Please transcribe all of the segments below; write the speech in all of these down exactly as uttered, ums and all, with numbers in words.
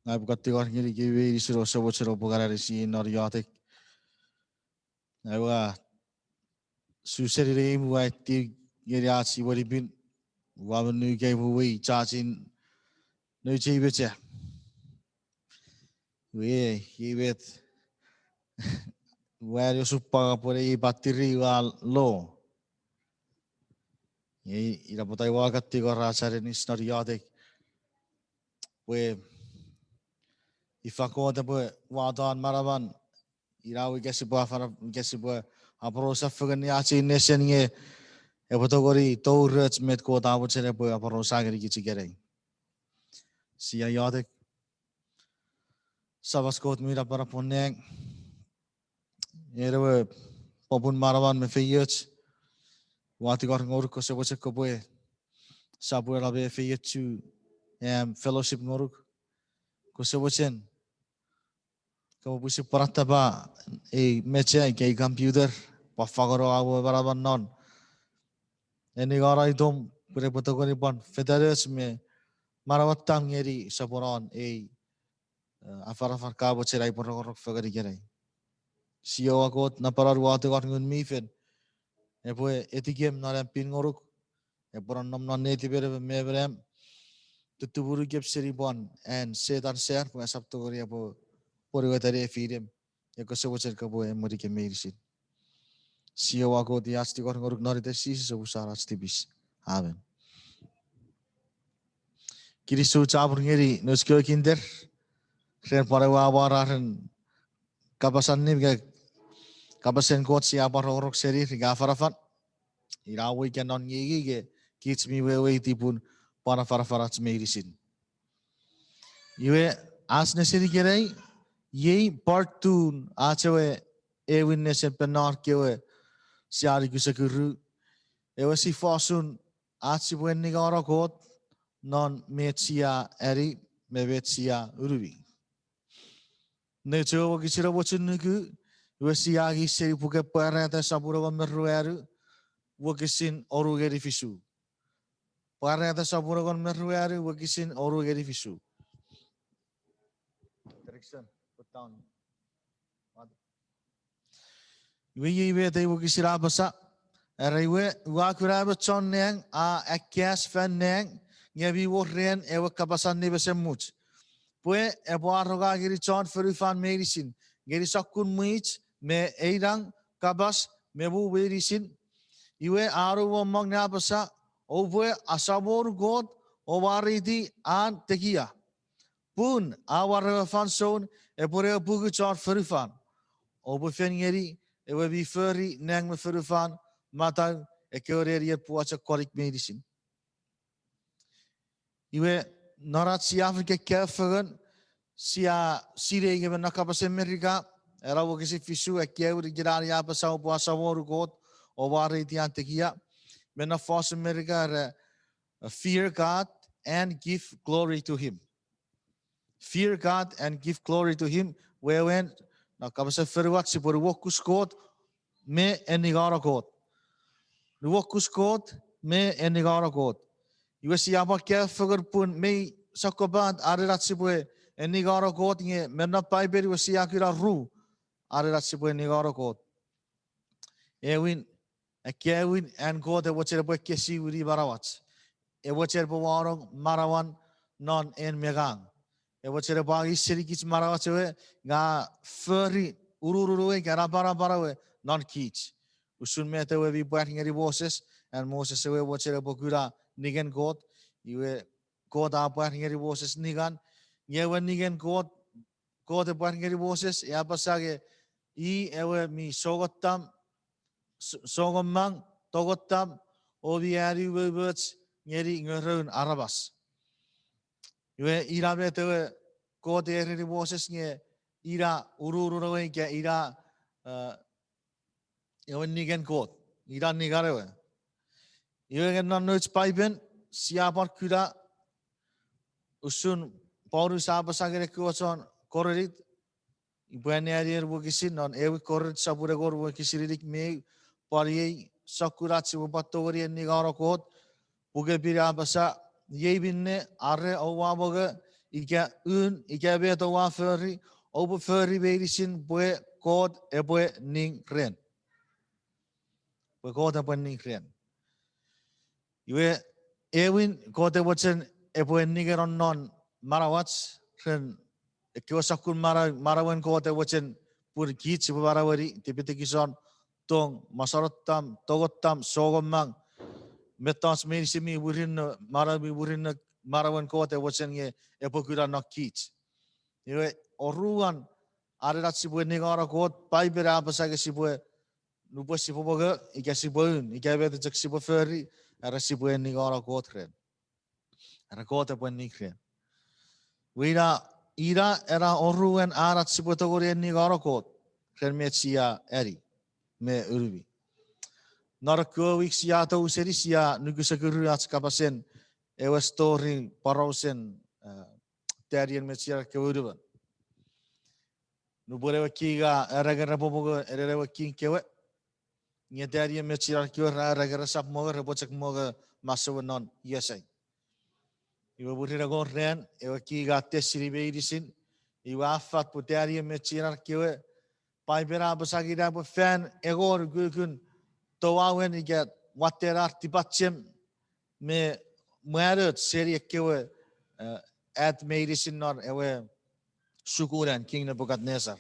Ngang upwe kan tingor ngeni kemi meinisin ouse mochen oupwe kan anisi non iotek. Ngang ua su seni neimi ua aiti ngeni ach imwenipin, ua men nukei pwe wei chachin nouch ei mecha. Iwe, iei met ua ni osupwang pwe ei battery ua low. Iei ina pwata ua kan tingor ach aninis non iotek. Pwe ifa Kot epwe wato an manaman, ina we ika sipwe afana, ika sipwe aporausa fengen ngeni ach ei nesen nge epwe tongeni touroch met Kot a mochen epwe aporausa ngenikich ikenai. Sia iotek. Samach Kot mi napanap won nang, en ewe popun manaman me feioch, ua tingor ngonuk kose mochen kopwe sopweno me efeiochu am fellowship ngonuk. Kose mochen kopwe pwisin pwan atapa ei mecha ika ei computer, pwan fangeno am we manaman non. En ningono itom pwe epwe tongeni pwan fetanoch me manauatam ngeni soponon ei, eh, afanafan ka mochen ai pwe rongorong fengen ikenai. Sia Kot napanap, ua tingor Ngun mi Fel epwe etikem non am pin ngonuk, epwe nonnom non netiper me memenem, tutumunu kem seni pwan an Setan ser pwe esap tongeni epwe pwonueta nefinem, e kose mochen kopwe emwenikem meinisin. Sia Kot, iei ach tingor ngonuk non iten Jises, omusano ach tipis. Amen. Kinisou chapur ngeni nouch kewe kinter ren pwan ewe amwararen kapas allim ika kapasen Kot sia pwan rongorong seni ika afanafan. Ina we ika non ngeingei ika kich mi weweiti pun pwan afanafanach meinisin. Iwe, ach nesen ikenai, iei part two ach ewe ewin nesen Pennor kewe sia nuku sekuru, ewe si fosun ach sipwe ningano Kot non met sia ani me met sia unumi. Nouch ewe wokisin omochun nuku, iwe sia angei seni puken Pwarata sopun engon me ruanu, wokisin onu ngeni fisu. Pwarata sopun engon me ruanu, wokisin onu ngeni fisu. Iwe iei met ei wokisin a apasa, era, iwe, ua kuna emon chon nang a akkas fan nang, nge mi wor ren ewe kapas allim esemuch, pwe epwe aronga ngeni chon fonufan meinisin, ngeni sokkun mwich me einang, kapas me muu meinisin. Iwe a nuomong ne apasa, oupwe asamonu Kot o mwareiti an tekia. Pun a wor ewe fansoun epwene apungu chon fonufan. Oupwe fen ngeni ewe mi fori nang me fonufan matau ekkewe nenien pwochok konik meinisin. Iwe, non ach sia fen kekkewe fengen, sia sinei nge me non kapasen Merika, ena wokisin fisu, akkaewin ikenai a apasa oupwe asamonu Kot o mwareiti an tekia. Me non fosun Merika era, fear God and give glory to him. Fear God and give glory to him. Wewen, non kapasen fonuach sipwe nuokus Kot me eningano Kot. Nuokus Kot me eningano Kot. Iwe sia pwan kaeo fengen pun mei sokkopat anen ach sipwe eningano Kot, nge me non Paipen iwe sia kuna ru anen ach sipwe eningano Kot. Ewin, akkaewin an Kot e mochen epwe ekkesiwini manauach. E mochen epwe wanong manauan non en me ngang. E mochen epwe angei senikich manauach ewe, nge fori ununun ewe ika napanapan ewe non kich. Usun met ewe mi pwar ngeni Moses, an Moses ewe mochen epwe kuna ningen Kot, iwe Kot a pwar ngeni Moses ningan, nge ewe ningen Kot, Kot e pwar ngeni Moses, e apasa nge i ewe mi songotam, s-, songomang, tongotam, o mi ani umoumoch ngeni ngeroun aramas. Iwe ina met ewe Kot e ereni Moses nge ina ununun ewe ika ina, eh, ewe ningen Kot, ina ningan ewe. Iwe nge non nouch Paipen, sia pwan kuna usun Paulus a apasa ngeni ekkewe chon Korint, upwe anneani ewe wokisin non ewe Korint sopun engon wokisin inik me eu, pwan iei sokkun ach sipwe pwan tongeni eningano Kot, puken Pin a apasa, iei minne are oua mongo, ika un, ika met oua fori, oupwe fori meinisin pwe Kot epwe ning ren. Pwe Kot epwe ning ren. Iwe, ewin Kot e mochen epwe ningeno non manauach ren ekkewe sokkun manau, manauen Kot e mochen pun kich sipwe manaueni, tipetekison, tong, mosonottam, tongottam, songomang, mettoch meinisin mi murinno, manau mi murinno, manauen Kot e mochen nge epwe kuna non kich. Iwe, oruan, anen ach sipwe ningeno Kot, Paipen a apasa nge sipwe, nupwen sipwe mongo, ika sipwe un, ika met chok sipwe fori, era sipwe ningeno Kot ren. Era Kot epwe ning ren. Iwe ina, ina ena oruen anach sipwe tongeni ningeno Kot ren met sia ani me unumi. Non ekkewe wik sia tou seni sia nukusekuru ach kapasen ewe story porausen, eh, Taniel me chienan kewe unumon. Nupwen ewe king a erengere pwe mongo enen ewe king kewe, nge Taniel me chienan kewe ra erengere esap mongo, repwe chok mongo masouen non iesai. Iwe mwirin engon ran, ewe king a tesini meinisin, iwe a fat pwe Taniel me chienan kewe, Paipen a apasa nge ina pwe fan engon ukukun touauen ika watten ar tipachem me mwanoch seni ekkewe, eh, at meinisin non ewe sukunan King Nebuchadnezzar.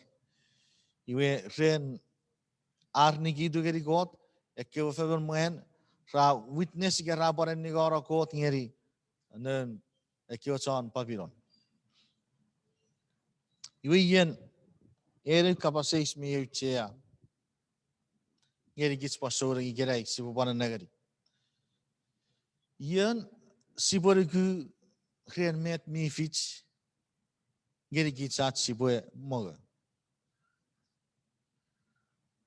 Iwe ren ar nikitu ngeni Kot, ekkewe fomon mwan ra witness ika ra pwan ningeno Kot ngeni non ekkewe chon Papilon. Iwe ien, ena kapas eis mi auchea ngeni kich pwan souneng ikenai sipwe pwan nengeni. Ien sipwe nuku ren met mi fich ngeni kich ach sipwe mongo.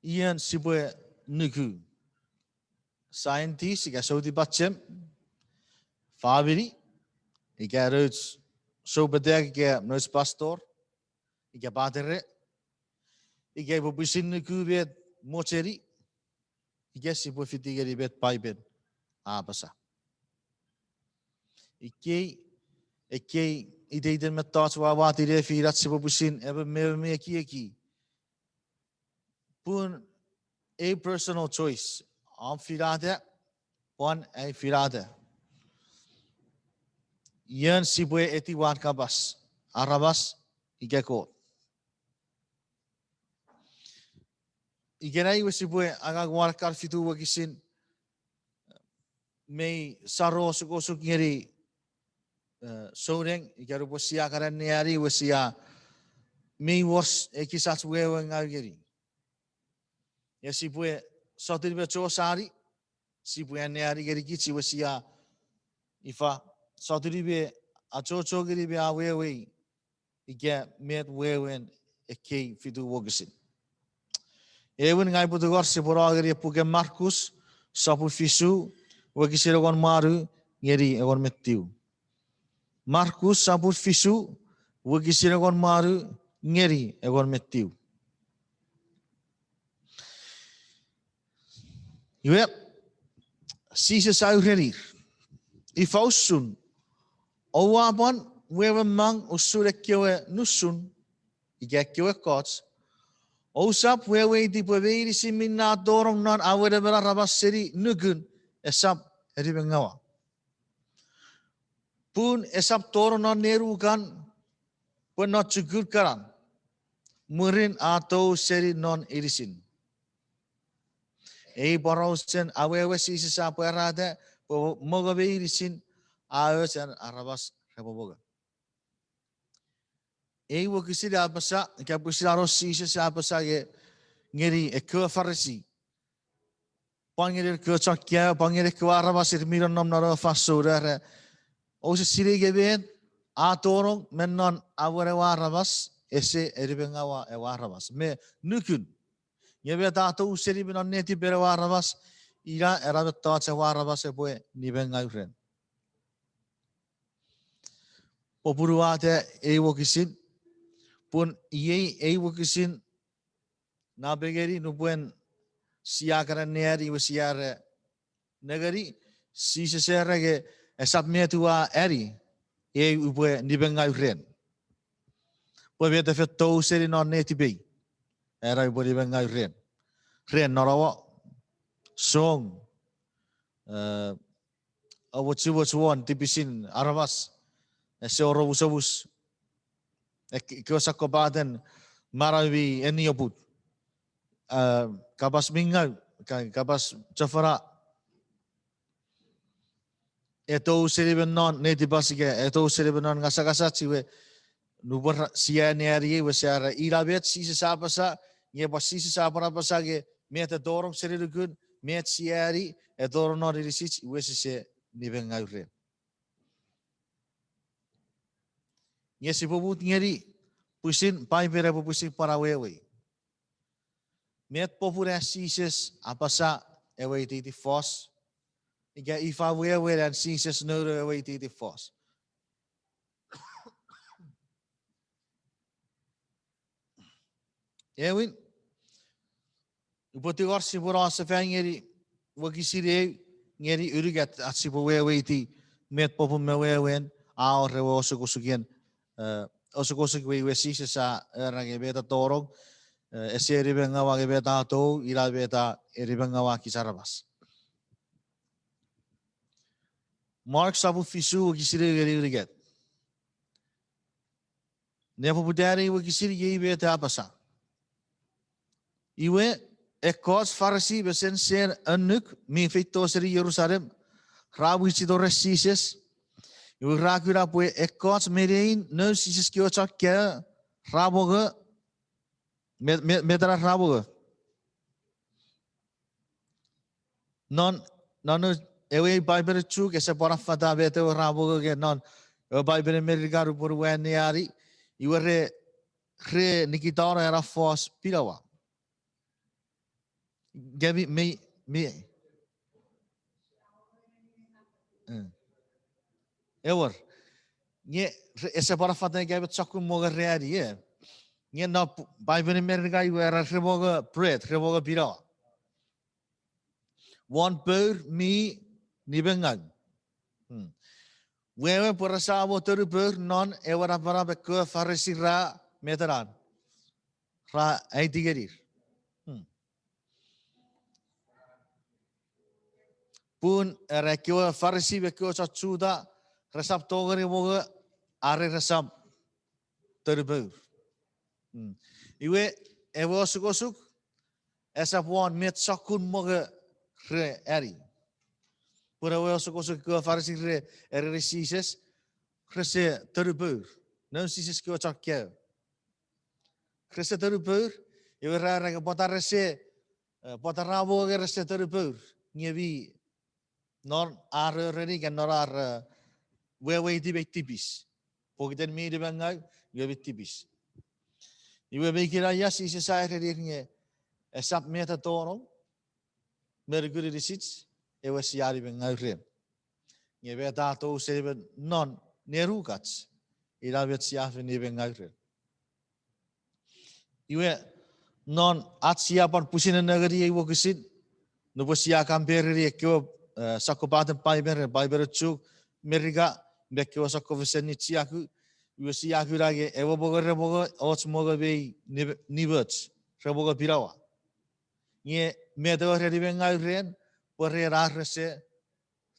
Ien sipwe nuku. Scientist ika soutipachem, famini, ika nouch soupetek ika nouch pastor, ika patere, ika pwe pwisin nuku met mocheni, ika sipwe fiti ngeni met Paipen a apasa. Ikkei, ekkei iteiten mettoch ua watte nefinach sipwe pwisin emon me emon ekieki. Pun a personal choice. Om finata, pwan ai finata. Ien sipwe etiwa kapas, aramas ika Kot. Ikenai iwe sipwe angang won ekkan fitu wokisin, mei saro osukosuk ngeni, eh, souneng, ika nupwen sia kan anneani iwe sia mei wor ekis ach wewe ngau ngeni. Nge sipwe sotuni me chosani, sipwe anneani ngeni kich iwe sia, ifa, sotuni me achocho ngeni me awewei ika met wewen ekkei fitu wokisin. Ewin, ngang upwe tungor sipwe no ngeni ewe puken Markus, sopun fisu, wokisin engon me wanu ngeni engon me tiu. Markus sopun fisu, wokisin engon me wanu ngeni engon me tiu. Iwe, Jises a urenir, ifa usun, oua pwan wewe mang usun ekkewe nusun, ika ekkewe ekkoch, ousap weweiti pwe meinisin minne a tonong non awenemen aramas seni nukun esap enimengaua. Pun esap tonong non nenukan, pwe non chukun kanan, mwirin a tou seni non inisin. Ei porausen awewe Jises a pwarata pwe mongo meinisin a och an aramas repwe mongo. Ei wokisin a apasa, ika pwisin a no Jises a apasa nge, ngeni ekkewe Farisi, pwan ngeni ekkewe chon kaeo, pwan ngeni ekkewe aramas ir mi nonnom non ewe fansoun, era, ouse sinei ika met a tonong me non awen ewe aramas ese enimengaua ewe aramas me nukun. Nge met a tou seni me non netipen ewe aramas, ina ena mettoch ewe aramas epwe nimengau ren. Pwe punuwata ei wokisin, pun iei ei wokisin napengeni nupwen sia kan anneani iwe sia era, nengeni, Jises era nge esap met ua ani, Ei upwe nimengau ren. Pwe met a fen tou seni non netipei, era upwe nimengau ren. Ren non awa, song, eh, amochumoch won tipisin aramas, ese wor omusomus, ek-, ekkewe sokkopaten manau mi enioput. Eh, kapas mi ngau, ka-, kapas chofona. E tou seni me non netipach ika e tou seni me non ngasangasach iwe, nupwen ra-, sia anneani iwe sia era ina met Jises a apasa, nge pwan Jises a pwan apasa nge met e tonong seni nukun, met sia ani, e tonong non inisich, iwe sise nimengau ren. Nge sipwe mut ngeni pwisin Paipen epwe pwisin pwan awewei. Met popun an Jises apasa ewe ititin fos? Ika ifa wewen an Jises nounou ewe ititin fos? Ewin, upwe tingor sipwe no sefan ngeni wokisin eu ngeni unungat ach sipwe weweiti met popun me wewen a wor ewe osukosuken, eh, osukosuk we iwe Jises a era nge met a tonong, eh, ese nimengaua nge met a tou, ina met a nimengaua kich aramas. Mark sopun fisu wokisin eu ngeni unungat. Nepoputan ei wokisin iei met a apasa. Iwe, ekkoch Farisi me sensen annuk mi feito seni Jerusalem ra mwichito ren Jises. Iwe ra kuna pwe ekkoch me nein noun Jises kewe chon kaeo ra mongo, me, me, met ena ra mongo. Non, non ewe Paipen Chuuk ese pwan affata met ewe ra mongo nge non ewe Paipen Merika nupwen ua anneani, iwe re, re nikitano ena fos pinawa. Nge mi, mi, mi, eh. Ewer. Nge re, ese pwan affata ika met sokkun mongo re ani, eh. Nge non Paipen Merika iwe ra, re mongo bread, re mongo pinawa won pour mi nimengau. Wewen pwe rese mo tonu pour non ewe napanap ekkewe Farisi ra met ena, ra aiti ngenir. Pun era ekkewe Farisi me ekkewe chon Juta resap tongeni mongo are resap tonu pour. Iwe, ewe osukosuk esap won met sokkun mongo re ani. Pun ewe osukosuk ekkewe Farisi re ereni Jises, rese tonu pour. Noun Jises kewe chon kaeo, rese tonu pour, iwe ra era nge pwata rese, eh, pwata ra mongo nge rese tonu pour. Nge mi non ar ereni ika non ar, eh, weweiti mei tipis. Pokiten mi nimengau, iwe mi tipis. Iwe me ikena ia Jises a erenir nge esap met a tonong me nukun inisich ewe sia nimengau ren. Nge met a tou seni me non nenukach, ina met sia fen nimengau ren. Iwe, non ach sia pwan pwisin nengeni ei wokisin, nupwen sia compare-ni ekkewe, eh, sokkopaten Paipen, Paipen Chuuk Merika, me ekkewe sokkofesen nichiaku, iwe sia kuna nge ewe mongo re mongo, och mongo mei nimoch, re mongo pinawa. Nge met ewe re nimengau ren, pwe ren ar rese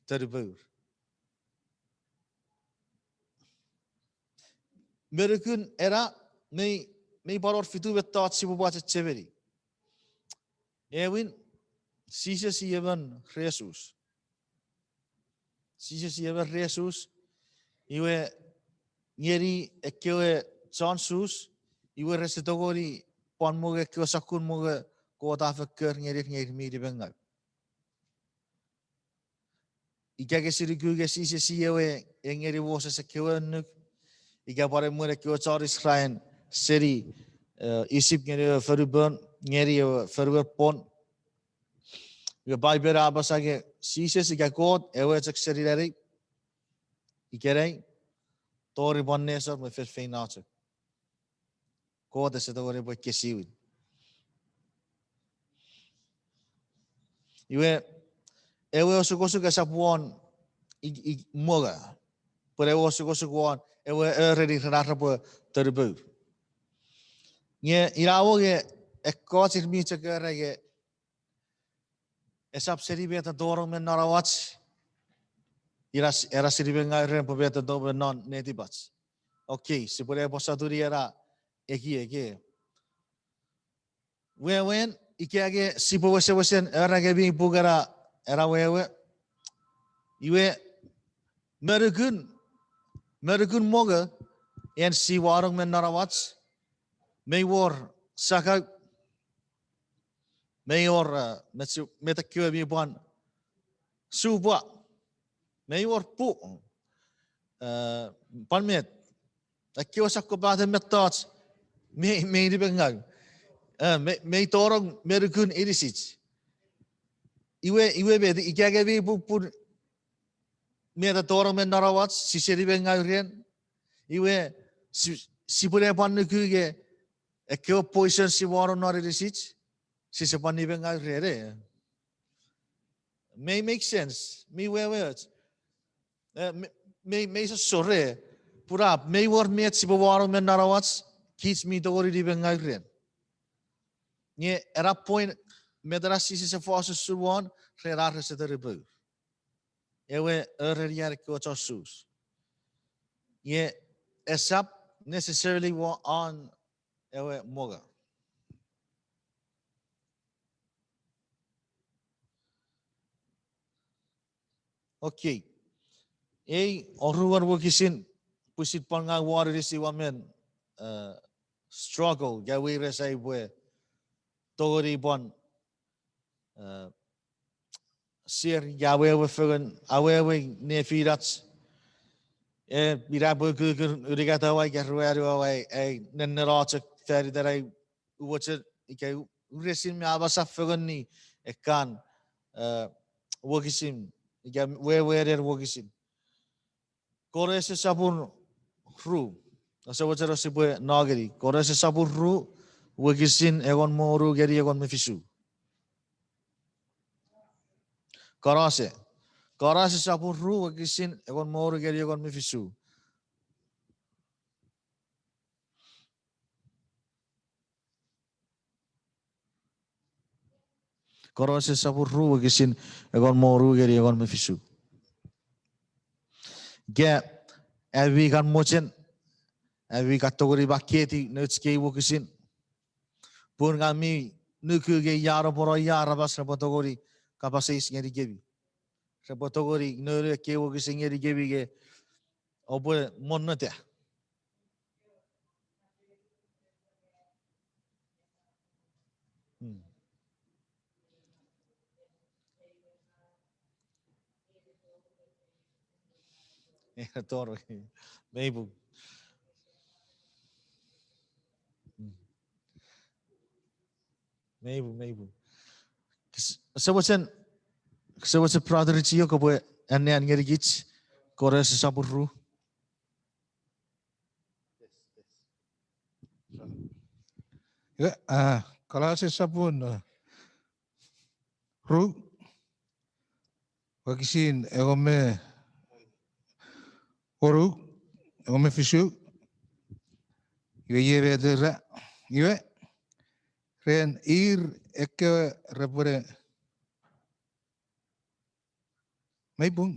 tonu pour. Me nukun ena, mei, mei pwan wor fitu mettoch sipwe pwan chechemeni. Ewin, Jises i emon re Jus. Jises i emon re Jus, iwe ngeni ekkewe chon Jus, iwe rese tongeni pwan mongo ekkewe sokkun mongo Kot a fokkor ngenir nge ir mi nimengau. Ika ke sinuku nge Jises i ewe e ngeni Moses ekkewe annuk, ika pwan emwen ekkewe chon Israel seni, eh, Isip ngeni ewe fonupon, ngeni ewe fonuen pwon. Iwe Paipen a apasa nge Jises ika Kot ewe chok seni nanei, ikenai, tori pwan nesor me feinfeino chok. Kot ese tongeni pwe ekkesiwin. Iwe, ewe osukosuk esap won i, i, mongo. pwe ewe osukosuk won ewe ereni ren ar repwe tonupour. Nge ina mo nge ekkoch ir mi chok era nge esap seni met a tonong me non awach, ina s-, ena seni me ngau ren pwe met a tonong me non netipach. Okay, sipwe ne pwasatuni ena ekiek. Wewen, ika nge sipwe wesewesen era nge mi pung ena, ena wewe. Iwe, me nukun, me nukun mongo, en si wanong me non awach, mei wor sakau, mei wor, eh, met si-, met ekkewe mi pwan supwa, mei wor pu, eh, pwan met, ekkewe sokkopaten mettoch, mei, mei nipengau. Eh, mei, mei tonong me nukun inisich. Iwe, iwe met, ika nge mi pung pun met a tonong me non awach, sise nipengau ren. Iwe, si-, sipwe ne pwan nuku nge ekkewe poison si wanong non inisich, sise pwan nipengau ren, eh. Mei make sense, mei wewe och. Eh, mei, mei, mei sossot, eh. Pun a, mei wor met sipwe wanong me non awach, kich mi tongeni nipengau ren. Nge ena point, met ena Jises a fos usun won, ren ar rese tonupour. Ewe ereni an ekkewe chon Sus. Nge esap necessarily wor an ewe mongo. Okay. Ei oruan wokisin, pwisin pwan ngang won inisi ua men, eh, struggle, ika weires ai upwe tongeni pwan, eh, share, ika awewe fengen, awewe nefinach. Eh, ina pwe ukukun unungat awa ika ruanu awa, ai nenneno chok fan iten ai umochen ika u-, uresin me apasa fengeni ekkan, eh, wokisin, ika wewen ena wokisin. Kolose sopun ru. Ese mochen sipwe no ngeni. Kolose sopun ru, wokisin engon me wonu ngeni engon me fisu. Kolose. Kolose sopun ru, wokisin engon me wonu ngeni engon me fisu. Kolose sopun ru, wokisin engon me wonu ngeni engon me fisu. Ika ami kan mochen, ami kan tongeni makketi nouch kei wokisin. Pun ngang mi nuku nge ia no pwono ia aramas repwe tongeni kapas eis ngenikemi. Repwe tongeni nounou ekkei wokisin ngenikemi nge oupwe monnota. Hmm. Tori, mei pung. Hmm. Mei pung, mei pung. Kese, kese mochen, kese mochen brother Ichio kopwe annean ngenikich, Kolose sopun ru. Iwe, ah, Kolose sopun, ah, ru, wokisin engon me wonu, engon me fisu. Iwe, iei met era. Iwe, ren ir ekkewe repwene, mei pung.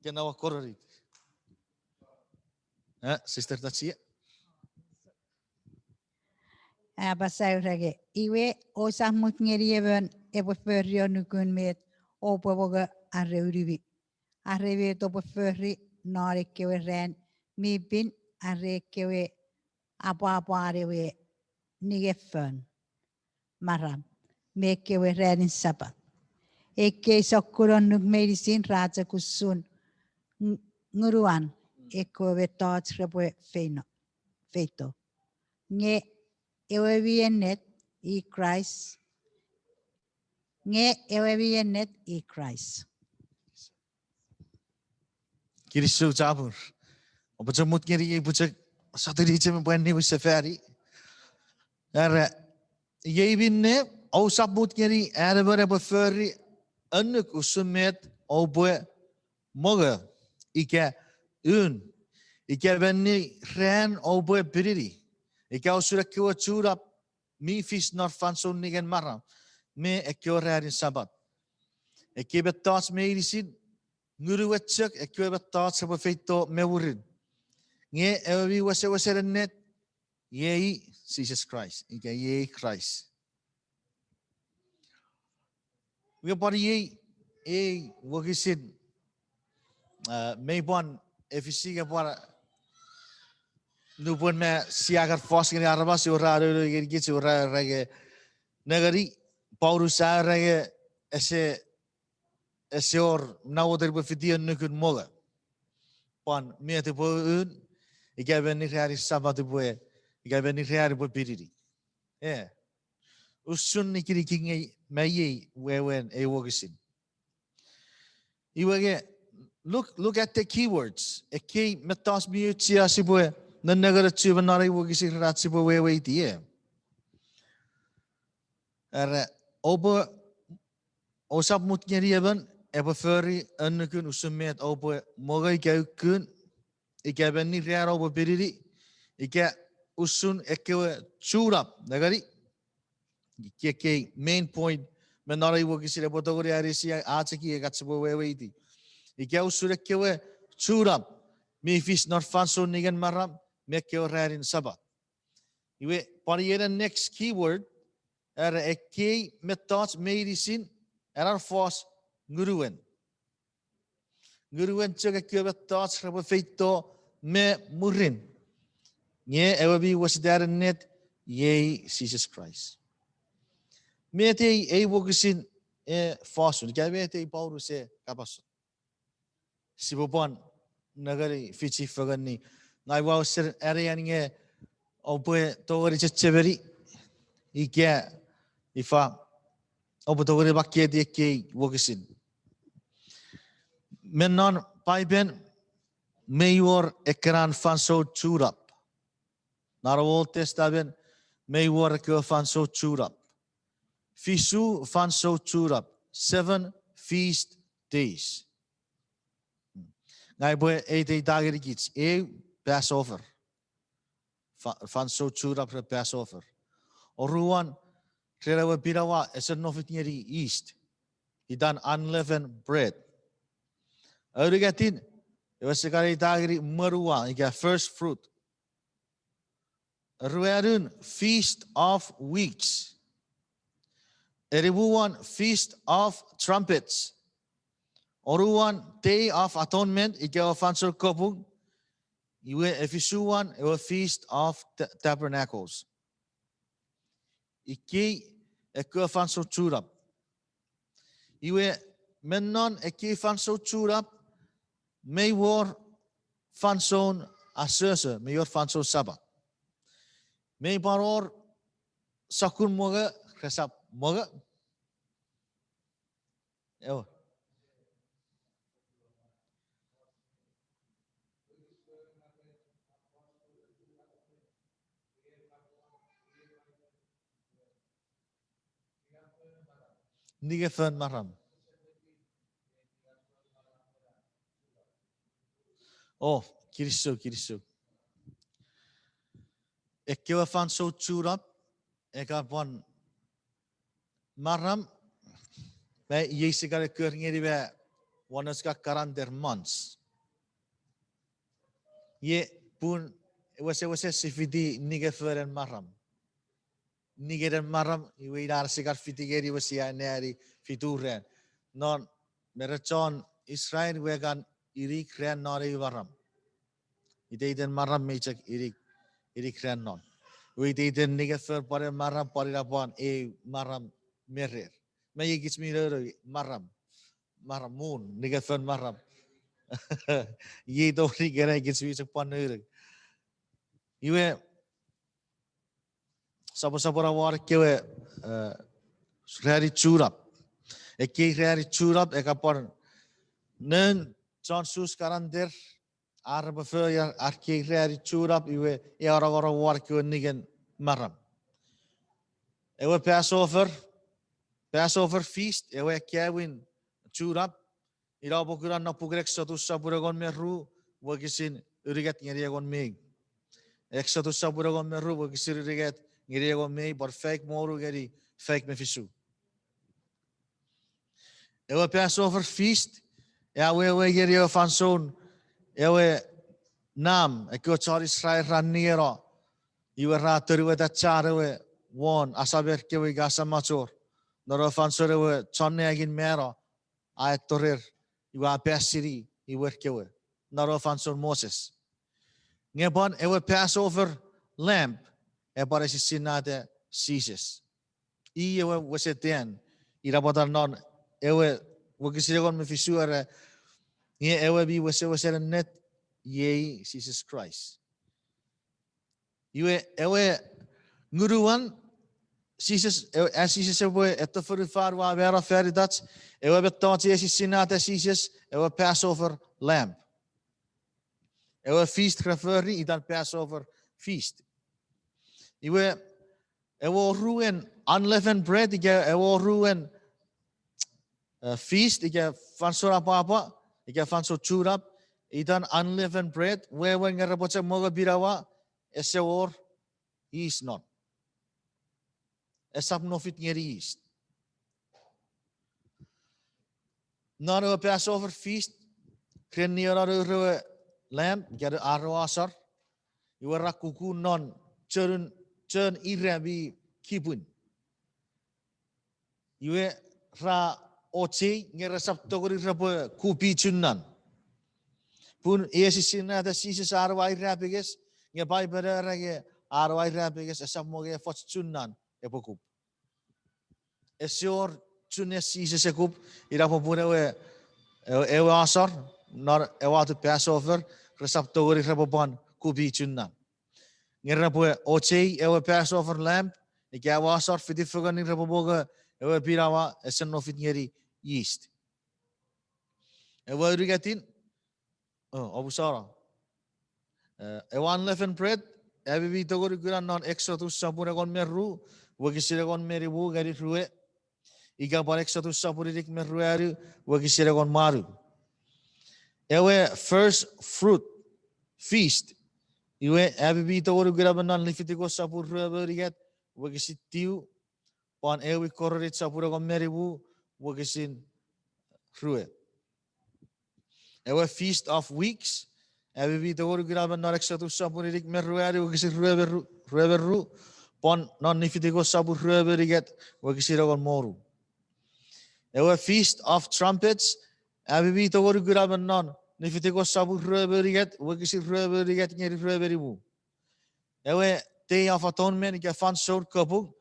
Kena wa korori. Eh, Sister Tachie. Apasa ura nge, iwe, ousap mut ngeni emon epwe fori nukun met oupwe mongo are unumi, are met oupwe fori non ekkewe ran mi pin, are ekkewe apwapwan ewe ningefon maram, me ekkewe ranin Sapat. Ekkei sokkunon nuk meinisin ra chok usun ng-, ngunuan ekkewe mettoch repwe feino, feito. Nge ewe mi ennet i Kraist. Nge ewe mi ennet i Kraist. Kinisou chapur. Oupwe chok mut ngeni ei pwe chok sotuni chok me pwan niwin sefani. Era, iei minne, ousap mut ngeni an emon epwe fori annuk usun met oupwe mongo ika un, ika menni ran oupwe pinini, ika usun ekkewe chunap mi fis non fansoun ningen maram me ekkewe ranin Sapat. Ekkei mettoch meinisin, ngunuen chok ekkewe mettoch epwe feito me mwirin. Nge ewe mi wesewesen ennet, iei Jises Kraist, ika iei Kraist. Iwe pwan iei, ei wokisin, mei pwan efisi nge pwan nupwen me sia kan fos ngeni aramas, iwe ra nounou ngeni kich, iwe ra, ra nge, nengeni, Paulus a era nge ese, ese wor namwoten pwe fiti annukun mongo. Pwan met epwe un, ika menni ranin Sapat epwe, ika menni ran epwe pinini. E, usun nikinikin nge maiei wewen ei wokisin. Iwe nge, look, look at the keywords. Ekkei mettoch mi auchea sipwe nennengeni chumeno non ei wokisin ren ach sipwe weweiti, e. Era, oupwe, ousap mut ngeni emon epwe fori annukun usun met oupwe mongo ika ukun, ika menni ran oupwe pinini, ika usun ekkewe chunap, nengeni. Ekkei main point me non ei wokisin epwe tongeni anisi ach ekiek ach sipwe weweiti. Ika usun ekkewe chunap mi fis non fansoun ningen maram me ekkewe ranin Sapat. Iwe, pwan iei ena next keyword, era ekkei mettoch meinisin, ena fos ngunuen. Ngunuen chok ekkewe mettoch repwe feito me mwirin. Nge ewe mi wesewesen ennet, iei Jises Kraist. Met ei, ei wokisin e fos usun, ika met ei Paulus e kapas usun. Sipwe pwan nengeni fichi fengenni. Ngang ua usun anean nge oupwe tongeni chechemeni, ika ifa, oupwe tongeni makketi ekkei wokisin. Me non Paipen, mei wor ekkenan fansoun chunap. Non Old Testament, mei wor ekkewe fansoun chunap. Fisu fansoun chunap, seven feast days. Ngang upwe eiteita ngeni kich, eu Passover. Fansoun chunap ren Passover. Oruan, ren ewe pinawa ese nofit ngeni yeast, itan unleavened bread. Aunungatin, ewe sia kan eita ngeni mwenua ika first fruit. Ruanun, Feast of Weeks. Enimuan, Feast of Trumpets. Onuan, Day of Atonement ika ewe fansoun kapung. Iwe efisuan ewe Feast of Tabernacles. Ikkei ekkewe fansoun chunap. Iwe me non ekkei fansoun chunap, mei wor fansoun asoso, mei wor fansoun Sapat. Mei pwan wor sokkun mongo resap mongo. Ewe. Nikefen maram. O, kinisou, kinisou. Ekkewe fansoun chunap, ika pwan maram, me iei sia kan ekkoch ngeni me won ach kan calendar months. Iei pun wesewesen sia fiti nikefenen maram. Nikenen maram, iwe ina sia kan fiti ngeni iwe sia anneani fitu ran. Non me ren chon Israel iwe kan inik ran non eu maram. Iteiten maram mei chok inik, inik ran non. Iwe iteiten nikefen pwan eu maram pwan ina pwan eu maram me rer. Me iei kich mi nounou maram. Maram mun, nikefen maram. Iei tori ikenai kich mi chok pwan nounou. Iwe, soposopono won ekkewe, eh, ranin chunap. Ekkei ranin chunap, ika pwan non chon Sus calendar, ar repwe fori ar, ar kei ranin chunap, iwe, e anongonong won ekkewe niken maram. Ewe Passover, Passover feast, ewe akkaewin chunap, ina pwe kuna non puken Eksotus sopun engon me ru, wokisin unungat ngeni engon me ew. Eksotus sopun engon me ru, wokisin unungat ngeni engon me ew, pwan faik me wonu ngeni faik me fisu. Ewe Passover feast, a wewe ngeni ewe fansoun ewe nam, ekkewe chon Israel ra nieno, iwe ra tonueta chan ewe won asamer kewe ika asamachor, non ewe fansoun ewe chon nangin mano a etto rer, iwe a pasini imwer kewe, non ewe fansoun Moses. Nge pwan ewe Passover lamb, epwe pwan esisinnata Jises. I ewe wesetan, ina pwata non ewe wokisin engon me fisu era, nge ewe mi wesewesen ennet, iei Jises Kraist. Iwe ewe ngunuan Jises, ewe, a Jises epwe etto fonufan ua mano fan itach, ewe mettoch esisinnata Jises, ewe Passover lamb. Ewe feast re fori itan Passover feast. Iwe, ewe oruen unleavened bread, ika ewe oruen, eh, feast, ika fansoun apwapwa, ika fansoun chunap, itan unleavened bread, wewen nge repwe chok mongo pinawa, ese wor yeast non. Esap nofit ngeni yeast. Non ewe Passover feast, ren nieno nour ewe lamb, ika ar ewe asor, iwe ra kuku non chonun, chon ira mi kipwin. Iwe ra ochei nge resap tongeni repwe kupi chunnan. Pun esisinnata Jises an ewe irapenges, nge Paipen era nge an ewe irapenges esap mongo efoch chunnan epwe kup. Ese wor chunnan Jises e kup, ina popun ewe, ewe, ewe asor, non ewe atun Passover, resap tongeni repwe pwan kupi chunnan. Nge repwe ochei ewe Passover lamb, ika ewe asor fiti fengen, repwe mongo ewe pinawa ese nofit ngeni yeast. Ewe unungatin, o, omusano. Eh, ewe unleavened bread, ami mi tongeni kuna non Exodus sopun engon me ru, wokisin engon me nimu ngeni rue. Ika pwan Exodus sopun inik me ruanu, wokisin engon me wanu. Ewe first fruit feast. Iwe, ami mi tongeni kuna me non Leviticus sopun rue me unungat, wokisin tiu, pwan ewe Korint sopun engon me nimu, wokisin rue. Ewe Feast of Weeks, ami mi tongeni kuna me non Exodus sopun inik me ruanu, wokisin rue me ru, rue me ru, pwan non Leviticus sopun rue me unungat, wokisin engon me wonu. Ewe Feast of Trumpets, ami mi tongeni kuna me non Leviticus sopun rue me unungat, wokisin rue me unungat ngeni rue me nimu. Ewe Day of Atonement, ika fansoun kapung,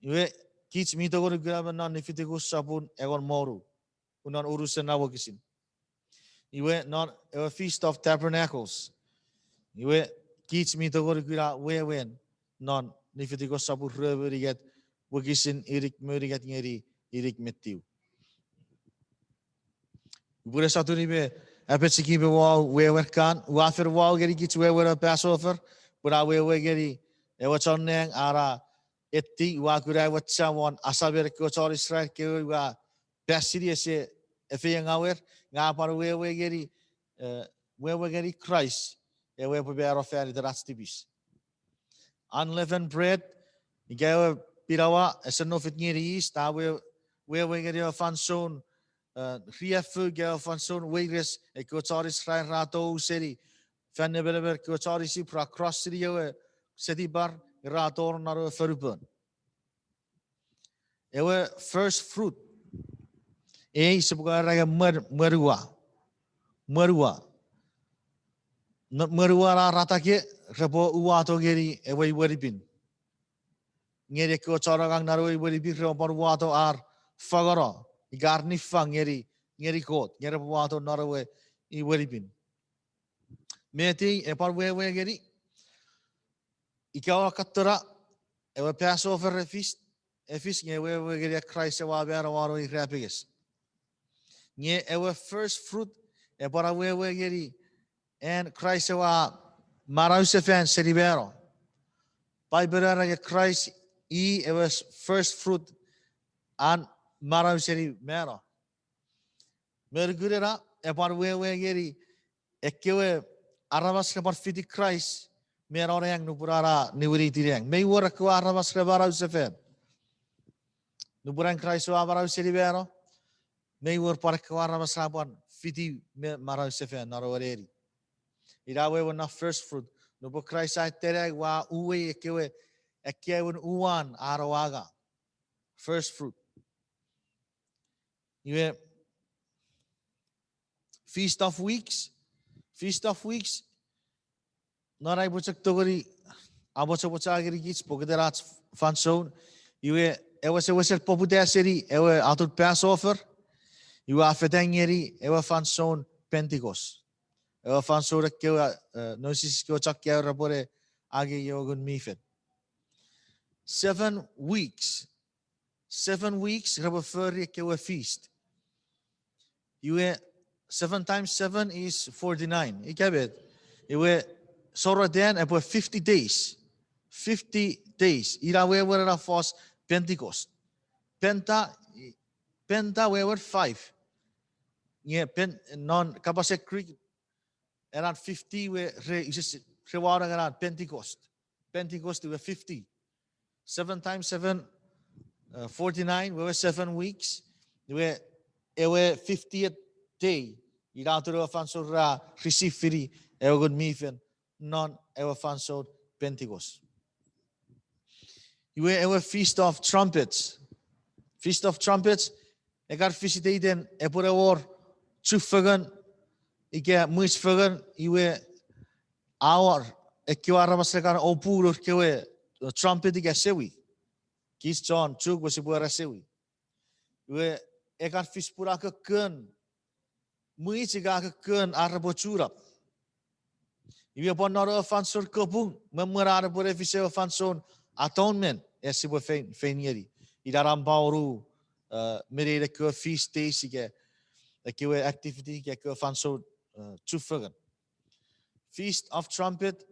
iwe kich mi tongeni kuna me non Leviticus sopun engon me wonu, non unusen na wokisin. Iwe non ewe Feast of Tabernacles, iwe kich mi tongeni kuna wewen non Leviticus sopun rue me unungat, wokisin inik me unungat ngeni inik me tiu. Upwe ne sotuni me apochokuna pwe ua wewen kan, ua fen wau ngeni kich wewen ewe Passover, pwe a wewe ngeni ewe chon nang a na eti, ua kuna ewe cha won asamen ekkewe chon Israel kewe, ua pasini ese efeiengawer, nge a pwan wewe ngeni, eh, wewe ngeni Kraist, ewe epwe mano fan iten ach tipis. Unleavened bread, ika ewe pinawa ese nofit ngeni yeast, a we, wewe ngeni ewe fansoun, eh, riaffou ika ewe fansoun weires, ekkewe chon Israel ra tou seni fan nemenemen ekkewe chon Isip ra cross-ini ewe setipar, ra tonong non ewe fonupon. Ewe first fruit, ei sipwe kan era nge mwen-, mwenua. Mwenua. No, mwenua na ra atake, repwe uwato ngeni ewe imwenipin. Ngeni ekkewe chon angang non ewe imwenipin repwe pwan uwato ar fangeno, ika ar niffang ngeni, ngeni Kot, nge repwe uwato non ewe imwenipin. Met ei e pwan wewe ngeni, ika oua katon ewe Passover e fis, e fis nge wewe ngeni an Kraist ewe a mano won ewe irapenges. Nge ewe first fruit e pwan wewe ngeni an Kraist ewe a manausefan seni mano. Paipen a era nge Kraist I ewe first fruit an manau seni mano. Me nukun ena, epwe pwan wewe ngeni ekkewe aramas repwe pwan fiti Kraist me non nang nupwen a niwiniti nang. Mei wor ekkewe aramas re manau sefan. Nupwen an Kraist a manau seni mano, mei wor pwan ekkewe aramas ra pwan fiti me manau sefan non ewe neni. Ina wewen non first fruit. Nupwen Kraist a etenai, ua uwei ekkewe, ekkewe uwan an ewe angang. First fruit. Iwe, Feast of Weeks. Feast of Weeks. Non ai pwe chok tongeni amochomocha ngenikich pokiten ach fansoun. Iwe, ewe wesewesen poputa seni ewe atun Passover. Iwe a fetan ngeni ewe fansoun Pentecost. Ewe fansoun ekkewe, eh, nousisis kewe chok kewe repwene angei ewe Ngun mi Fel. Seven weeks. Seven weeks repwe fori ekkewe feast. Iwe, seven times seven is forty-nine. Ika met? Iwe, sorotan epwe fifty days. Fifty days. Ina wewen ena fos Pentecost. Penta, penta wewen five. Nge pen, non kapasen Greek, ena fifty we re, ises, re wanong ena Pentecost. Pentecost iwe fifty. Seven times seven, uh, forty-nine, wewe seven weeks. Iwe, ewe fiftieth day, ina atun ewe fansoun ra receive-ini ewe Ngun mi Fel non ewe fansoun Pentecost. Iwe ewe Feast of Trumpets. Feast of Trumpets, e kan fis iteiten epwe wor chufengen ika mwich fengen, iwe a wor ekkewe aramas re kan opu nour kewe, uh, trumpet ika sewi. Kich chon Chuuk we sipwe era sewi. Iwe e kan fis pun a kokkon mwich ika a kokkon ar repwe chunap. Iwe pwan non ewe fansoun kapung, me mwen an epwe ne fis ewe fansoun atonement, e sipwe fein, fein ngeni. Ina nampa wonu, uh, me nein ekkewe feast days ika ekkewe activity ika ekkewe fansoun, uh, chufengen. Feast of Trumpet,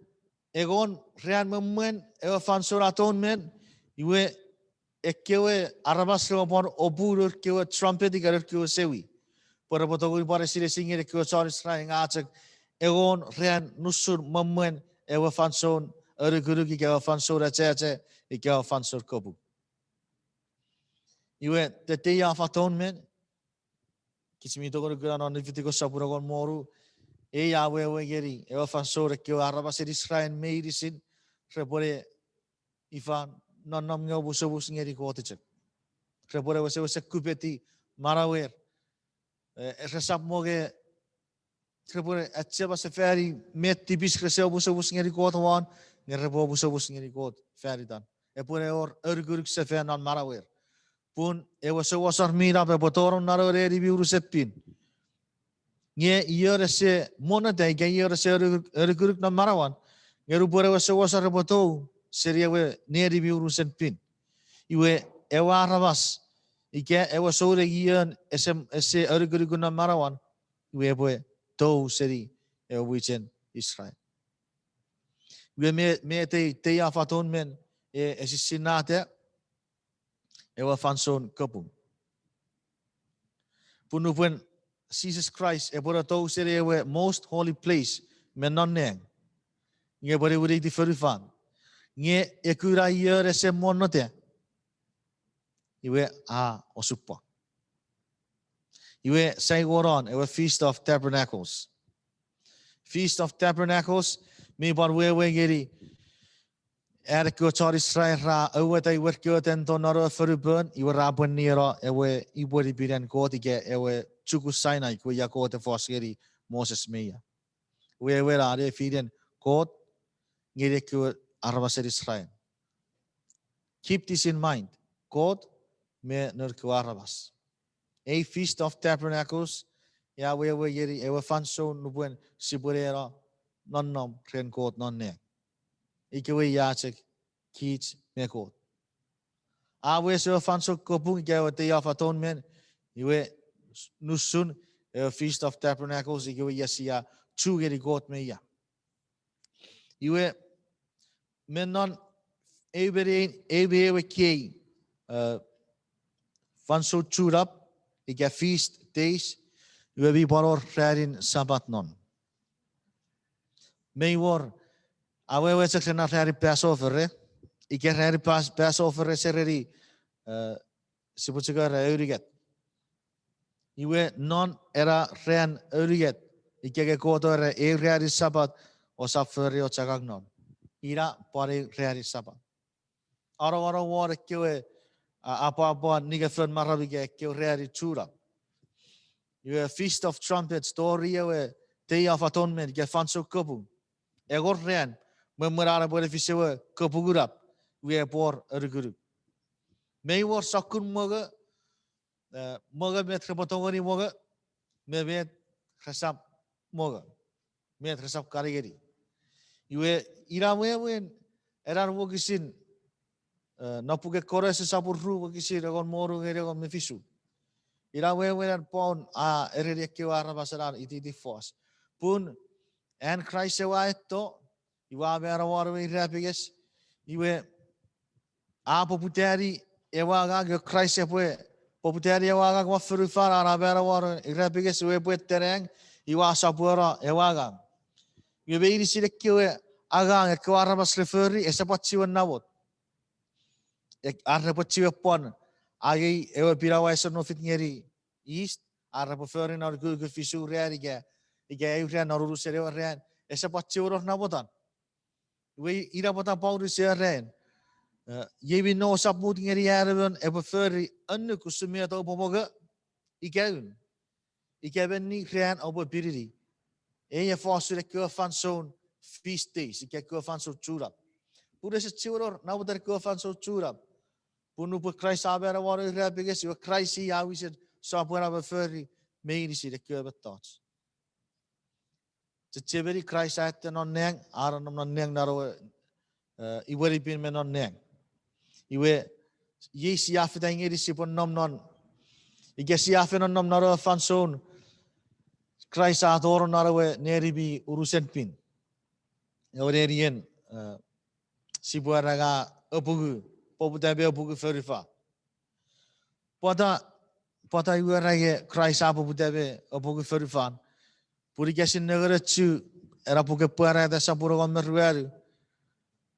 engon ran me mwen ewe fansoun atonement, iwe ekkewe aramas repwe pwan opu nour kewe trumpet ika nour kewe sewi. Pwe repwe tongeni pwan esinesin ngeni ekkewe chon Israel nge a chok engon ran nusun me mwen ewe fansoun anukunuk ika ewe fansoun achache ika ewe fansoun kapung. Iwe the Day of Atonement, kich mi tongeni kuna non Leviticus sopun engon me wonu, ei a wewe ngeni ewe fansoun ekkewe aramasen Israel meinisin repwene ifan nonnom nge omusomus ngeni Kot chok. Repwene wesewesen kupeti manauer. Eh, resap mo nge repwene achema sefani met tipis rese omusomus ngeni Kot won, nge repwe omusomus ngeni Kot fan itan. Epwene wor anukunuk sefan non manauer. Pun ewe souasor mi nap epwe tonong non ewe neni mi unusen pin. Nge ion ese monnota ika ion ese anukunuk non manauan, nge nupwen ewe souasor epwe tou seni ewe neni mi unusen pin, iwe ewe aramas ika ewe souneng ion ese, ese anukunuk non manauan, iwe epwe tou seni ewe mwichen Israel. Iwe me, me the Day of Atonement e, esisinnata ewe fansoun kapung. Pun nupwen Jises Kraist epwe ne tou seni ewe most holy place me non nang, nge epwe ne winiti fonufan, nge e kuna ion ese monnota, iwe a osupwang. Iwe sai wor non ewe Feast of Tabernacles. Feast of Tabernacles mi pwan wewe ngeni an ekkewe chon Israel ra aueta iwer kewe tento non ewe fonupon, iwe ra pwennieno ewe ipwenipinen Kot ika ewe chuku Sinai, kewe ia Kot e fos ngeni Moses me ia. Wewen a nefinen Kot ngeni ekkewe aramasen Israel. Keep this in mind. Kot me nour kewe aramas. Ei Feast of Tabernacles, ia wewe ngeni ewe fansoun nupwen sipwe neno nonnom ren Kot non nang. Ikewe ia chok kich me Kot. A wes ewe fansoun kapung ika ewe Day of Atonement, iwe nusun ewe Feast of Tabernacles, ikewe ia sia chu ngeni Kot me ia. Iwe me non eu me, eu me ewe kei, uh, fansoun chunap, ika feast days, iwe mi pwan wor ranin Sapat non. Mei wor, awewe chok ren ranin Passover, eh? Ika ranin Pas-, Passover sereni, uh, sipwe chok era aunungat. Iwe non ena ran aunungat, ika ke koto era eu ranin Sapat, ousap fori och angang non. Ina pwan eu ranin Sapat. Ano, ano won ekkewe, a, apwapwan ningefon maram ika ekkewe ranin chunap. Iwe Feast of Trumpets, tori ewe Day of Atonement, ika fansoun kapung. Engon ran, mwen mwen an epwe ne fis ewe kapungunap, iwe epwe wor anukunuk. Mei wor sokkun mongo, eh, mongo met repwe tongeni mongo, me met resap mongo, met resap kan ngeni. Iwe ina wewen ena wokisin, eh, non puken Kolose sopun ru wokisin engon me wonu ngeni engon me fisu. Ina wewen an Paul a ereni ekkewe aramas ena ititin fos. Pun an Kraist ewe a eto, iwe a mano won ewe irapenges, iwe a poputani ewe angang, iwe Kraist epwe poputani ewe angang won fonufan, a mano won ewe irapenges, iwe epwe eto nang, iwe a sopweno ewe angang. Iwe meinisin ekkewe angang ekkewe aramas re fori, ese pwan chiwen namot. Ek-, ar repwe chiwen pwan angei ewe pinawa ese nofit ngeni yeast, ar repwe fori non ukukun fisu ran ika, ika eu ran non unusen ewe ran, ese pwan chiwen wor namotan. Iwe ina pwata Paulus a era, eh, iei minne ousap mut ngeni an emon epwe fori annuk usun met oupwe mongo, ika un, ika menni ran oupwe pinini. Ei e fos usun ekkewe fansoun feast days, ika ekkewe fansoun chunap. Pun ese chiwen wor namotan ekkewe fansoun chunap. Pun nupwen Kraist a mano won ewe irapenges, iwe Kraist i a wisen sopweno me fori meinisin ekkewe mettoch. Chechemeni Kraist a eto non nang, a nonnom non nang non ewe, eh, iwe nipin me non nang. Iwe, iei sia fita ngeni sipwe nom non, ika sia fen nonnom non ewe fansoun Kraist a tonong non ewe neni mi unusen pin. Ewe nenien, eh, sipwe era nge apungu, poputa me apungu fonufan. Pwata, pwata iwe era nge Kraist a poputa me apungu fonufan. Pun ika sia nenengeni ena puken Pwarata sopun engon me ruanu,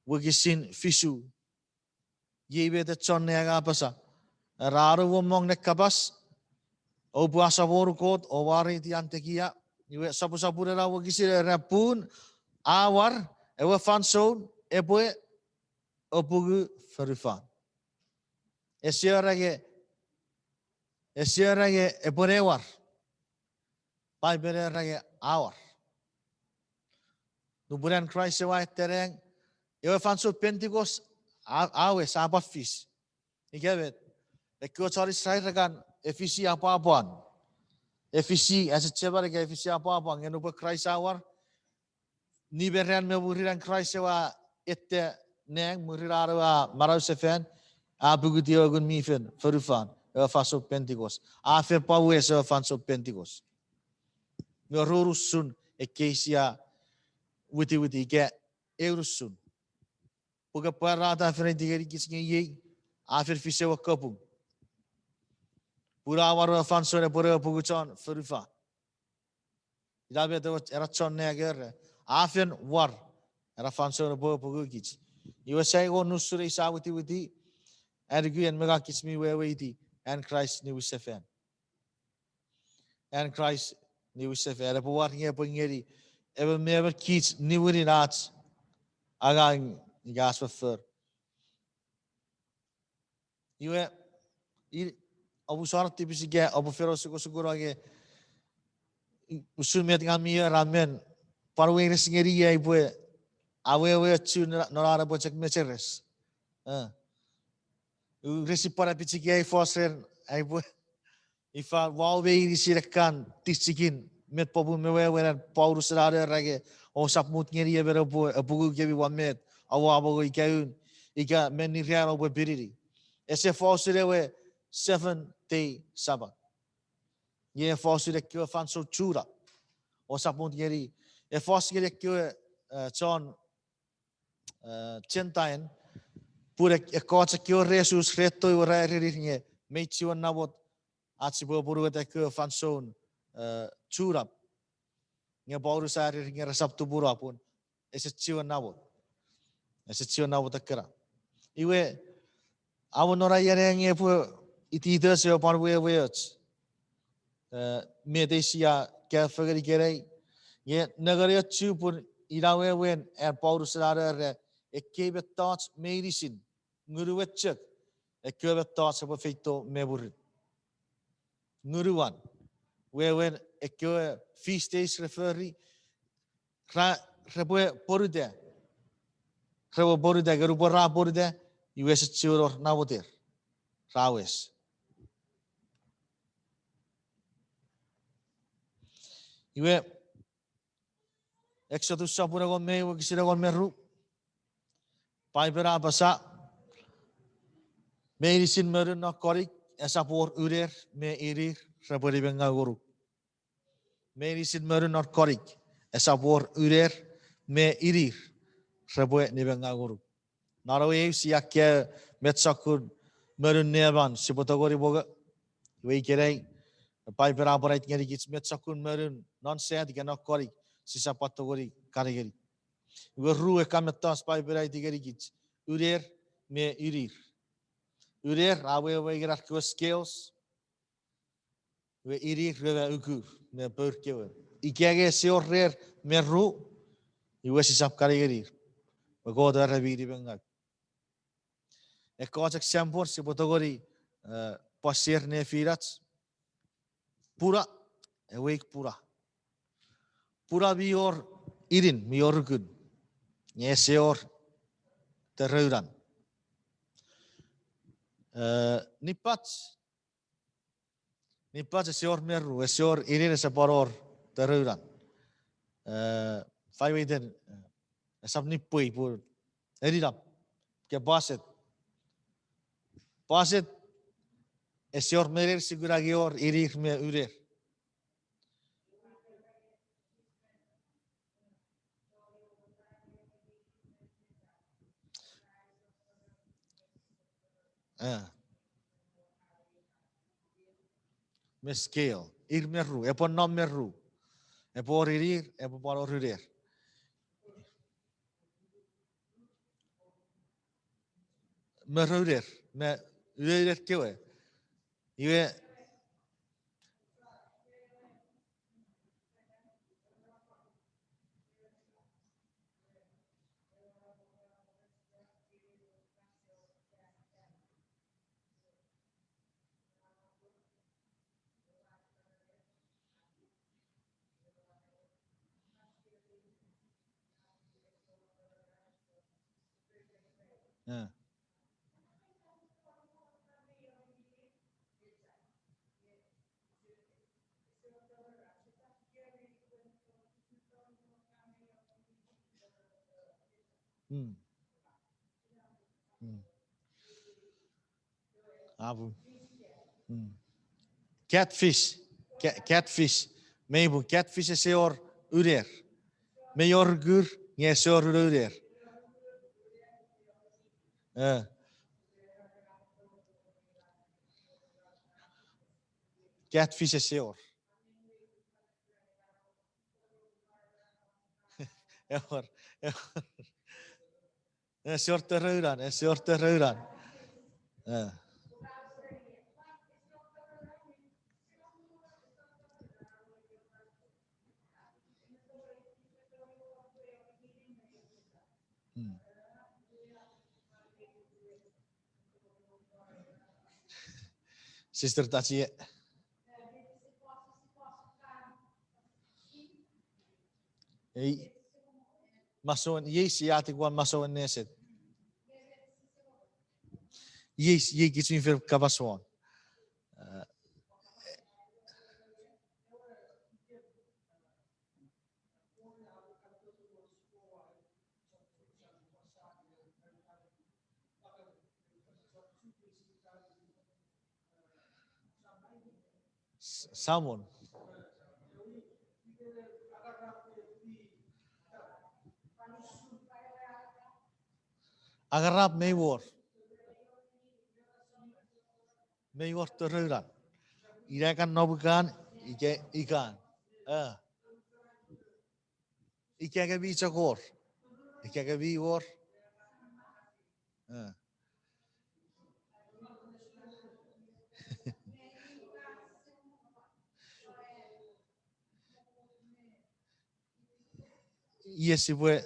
wokisin fisu. Iei met ewe chon nang a apasa. Era, a nouwomong ne kapas, oupwe asamonu Kot o mwareiti an tekia. Iwe soposopun ena wokisin era pun a war ewe fansoun epwe apungu fonufan. Ese era nge, ese era nge epwe ne war. Paipen era nge a war. Nupwen an Kraist ewe a eto nang, ewe fansoun Pentecost a, a wes, a pwan fis. Ika met, ekkewe chon Israel re kan efisi apwapwan. Efisi, ese cheman ika efisi apwapwan, nge nupwen Kraist a war, nimeran me mwirin an Kraist ewe a eto nang, mwirin an ewe a manausefan, a pukuti ewe Ngun mi Fel fonufan, ewe fansoun Pentecost. A fen pwan wes ewe fansoun Pentecost. Nge ruu usun ekkei sia witiwiti ika eu usun. Puken Pwarata a fen aiti ngenikich nge iei, a fen fis ewe kapung. Pun a war ewe fansoun epwe ne apungu chon fonufan. Ina met ewe, ena chon nang a era, a fen war ena fansoun epwe apungukich. Iwe sia ngonuk usun ei sia witiwiti, anuku en me ngang kich mi weweiti an Kraist niwinsefan. An Kraist niwinsefan epwe war nge epwe ngeni emon me emon kich niwinin ach angang ika ach foffor. Iwe, i-, omusano tipis ika oupwe fen osukosukuno nge usun met ngang mi era men, pwan weires ngeniei pwe awewe ochu non, non an epwe chok mecheres. Eh. Resi pwan apichiki ai fos ren, ai pwe, ifa, wau meinisin ekkan tichikin met popun me wewen an Paulus ena era nge, ousap mut ngeni emon epwe, epwe apungu kemi won met oua mongo ika un, ika menni ran oupwe pinini. Ese fos usun ewe seven day Sabbath. Nge e fos usun ekkewe fansoun chunap. Ousap mut ngeni, e fos ngeni ekkewe, eh, chon, eh, Gentile, Pun ek-, ekkoch ekkewe re Jus re to iwe ra erenir nge mei chiwen namot ach sipwe apwonueta ekkewe fansoun, eh, chunap. Nge Paulus a erenir nge resap tupuno pun ese chiwen namot. Ese chiwen namot ekkena. Iwe, amo non ai ane nge epwe ititoch ewe pwan weweoch. Eh, met ei sia kaeo fengen ikenai. Nge nengeni ochu pun ina wewen an Paulus ena era, ekkei mettoch meinisin, ngunuwen chok, ekkewe mettoch epwe feito me mwirin. Ngunuwan, wewen ekkewe feast days re fori, ra, repwe ponuta. Repwe ponuta, nge nupwen ra ponuta, iwe ese chiwen wor namoter. Ra wes. Iwe, Exodus sopun engon me ew wokisin engon me ru. Paipen a apasa, meinisin monun non konik esap wor uner me irir repwe nimengau ngonuk. Meinisin monun non konik esap wor uner me irir repwe nimengau ngonuk. Non ewe eu sia kaeo met sokkun monun Neman sipwe tongeni mongo. Iwe ikenai, Paipen a pwan aiti ngenikich met sokkun monun non sat ika non konik sisap pwan tongeni kan ngeni. Iwe ru ekkan mettoch Paipen a aiti ngenikich, uner me irir. Uner a wewe ikenar kewe scales, iwe irir wewe ukur me pour kewe. Ika nge ese wor rer me ru, iwe sisap kan ngenir. Pwe Kot era mi nimengau. Ekkoch example sipwe tongeni, eh, pwan share nefinach. Puna, ewe ik puna. Puna mi wor inin, mi wor ukun. Nge ese wor terounan. Eh, nipach, nipach ese wor me ru, ese wor inin, ese pwan wor terounan. Eh, fai weiten, eh, esap nipwei pun eninap, ke pwaset. Pwaset, ese wor me iner, si kuna nge wor iner me uner. Eh. Me scale. Ir me ru. Epwe nom me ru. Epwe wor iner, epwe pwan wor uner. Me ru uner. Me uner kewe. Iwe. Eh. Mm. Mm. Apu. Mm. Catfish. Ca-, catfish. Mei pun catfish ese wor uner. Mei wor ukur, nge ese wor uno uner. Eh. Catfish ese wor. Ewor, ewor. Ese wor terounan, ese wor terounan. Eh. Hmm. Sister Tachie. Ei, masouen, iei sia atikwan masouen neset. Iei, iei kich mi fen kapas won. Eh, S-, Samon. Angarap mei wor. Mei wor torounan. Ina kan nomukan, ika, ikan. Ah. Ika ke mi chok wor. Ika ke mi wor. Ah. Iei sipwe,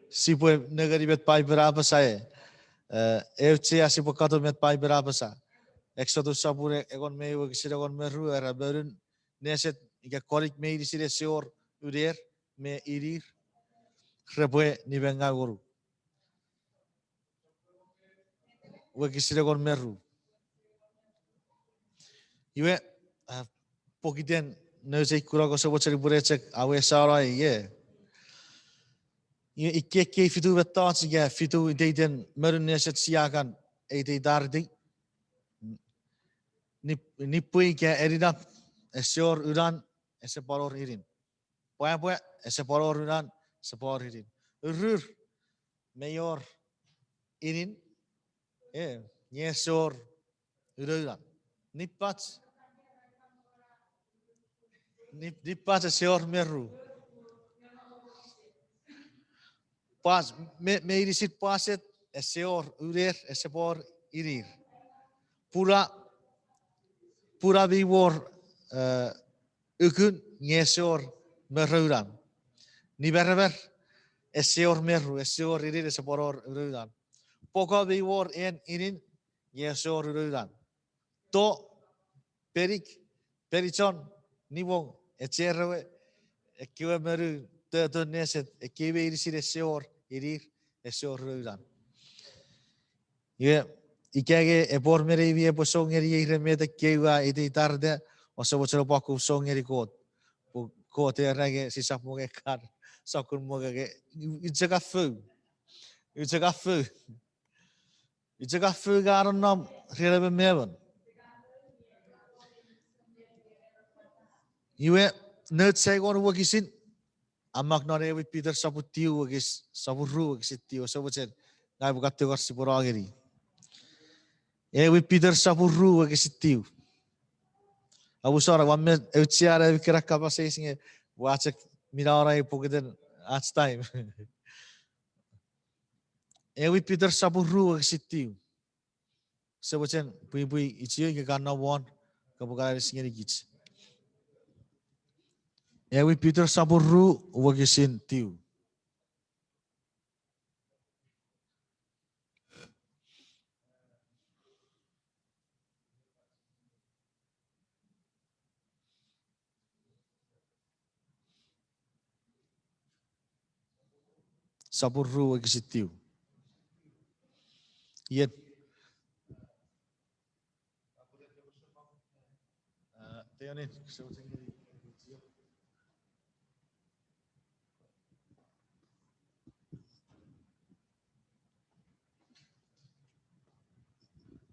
sipwe nengeni met Paipen a apasa e. Eh, auchea sipwe katon met Paipen a apasa. Exodus sopun e-, engon me ew wokisin engon me ru, era monun neset ika konik meinisin ese wor uner me inir repwe nimengau ngonuk. Wokisin engon me ru. Iwe, ah, pokiten nouch ei kunok ouse mochen upwene chok awesano ei, e. Iwe, ikkei ekkei fitu mettoch ika fitu iteiten monun neset sia kan eiteitariti. Nip-, nipwei ika eninap, ese wor unan, ese pwan wor inin. Pwapwa, ese pwan wor unan, ese pwan wor inin. Urur, mei wor inin, e, nge ese wor unounan. Nipach, nip-, nipach ese wor me ru. Pwas, me, meinisin pwaset, ese wor uner, ese pwan wor inir. Puna, puna mi wor, eh, ukun, nge ese wor me ru unan. Nimeremer, ese wor me ru, ese wor inin, ese pwan wor unounan. Poko mi wor en inin, nge ese wor unounan. To, penik, penichon, nimong, echerewe, ekkewe monun, toton neset, ekkei meinisin ese wor inir, ese wor unounan. Iwe, ika nge epwe wor me neimi epwe song ngeni ei ren met ekkei ua eiteitarita, ouse mochen oupwe akkom song ngeni Kot. Pwe Kot era nge sisap mongo ekkan sokkun mongo nge, u-, uchok a fou. Uchok a fou. Uchok a fou nge a nonnom ren emon me emon. Iwe, nouch engon wokisin, a mak non ewe Peter sopun tiu wokis, sopun ru wokisin tiu, ouse mochen, ngang upwe kan tingor sipwe no ngeni. Ewe Peter sopun ru wokisin tiu. Amusano, ua men aucheani ami kena kapas eis nge, ua chok minano pokiten ach time. Ewe Peter sopun ru wokisin tiu. Ouse mochen pwipwi ichio ika ka nom won, kopwe kan anis ngenikich. Ewe Peter sopun ru wokisin tiu. Sopun ru wokisin tiu. Iet.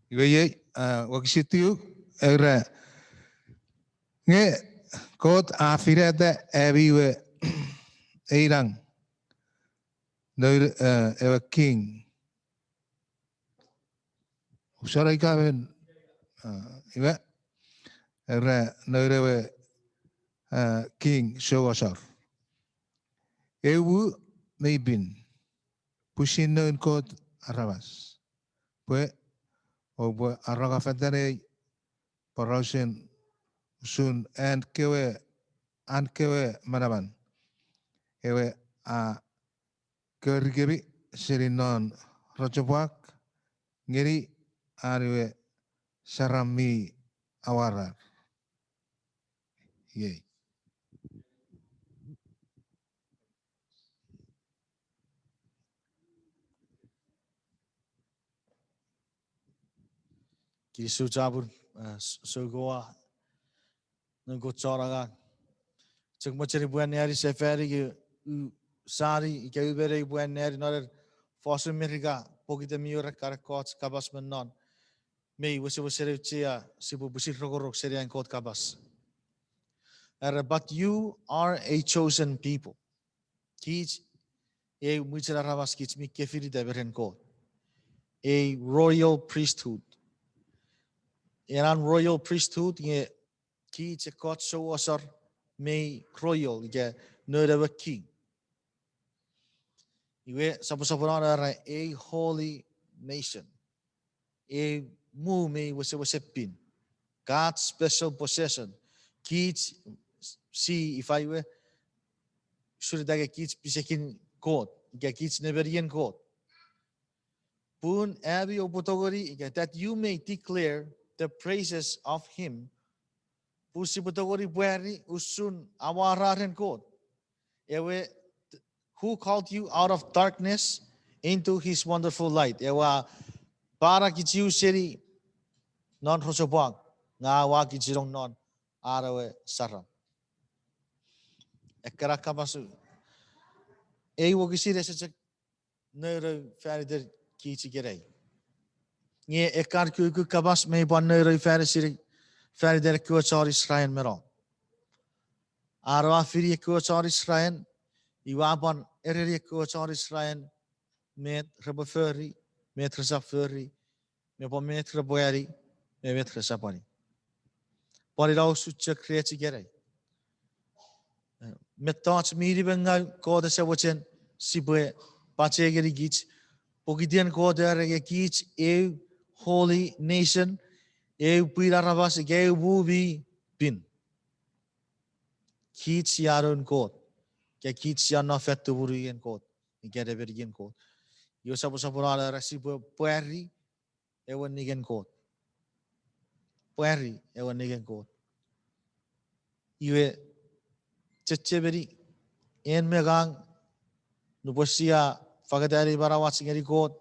Iwe iei, ah, wokisin tiu, era, nge Kot a finata ami we einang, noun, eh, ewe king. Usara ika men, ah, iwe, era noun ewe, ah, king souasor. Eu mei pin, pwisin noun Kot aramas. Pwe, oupwe arongafetanei porausen usun an kewe, an kewe manaman. Ewe a korikemi seni non rochopwak ngeni an ewe saram mi awarar. Iei. Kinisou chapur, eh, s-, soukoa, noun Kot chon angang. Chok mochen upwe anneani sefani ika u sani ika u menei upwe anneani non fosun Merika pokiten mi wor ekkana ekkoch kapas me non. Mei wesewesen auchea sipwe pwisin rongorong seni an Kot kapas. Era, but you are a chosen people. Kich, ei mwichen aramas kich mi kefinita me ren Kot. A royal priesthood. ena royal priesthood, nge kich ekkoch souasor mei royal, ika noun ewe king. Iwe soposoponon era a holy nation. Ei muu mei wesewesen pin. God's special possession. Kich, si ifa iwe, usun ita nge kich pisekin Kot, ika kich nemenien Kot. Pun ami oupwe tongeni, ika that you may declare the praises of him. Pun sipwe tongeni pwari usun amwararen Kot. Ewe, who called you out of darkness into his wonderful light. Ewe a panakichiu seni non rochopwak, nge a wakichinong non an ewe saram. Ekkana kapas, ei wokisin ese chok nounou fan iten kich ikenai. Nge ekkan kukkun kapas mei pwan nounou fan iten, fan iten ekkewe chon Israel me non. An a fini ekkewe chon Israel, iwe a pwan ereni ekkewe chon Israel met repwe fori, met resap fori, me pwan met repwe ani, me met resap ani. Pwan ina usun chok rech ikenai. Mettoch mi nimengau Kot ese mochen sipwe pachengeni kich, pokiten Kot a era nge kich eu holy nation, eu pwin aramas, ika eu muu mi pin. Kich sia noun Kot, ika kich sia no fan tumunun Kot, ika nemenien Kot. Iwe soposoponon era sipwe pwari ewe ningen Kot. Pwari ewe ningen Kot. Iwe chechemeni, en me ngang, nupwen sia fangeta ei manauach ngeni Kot,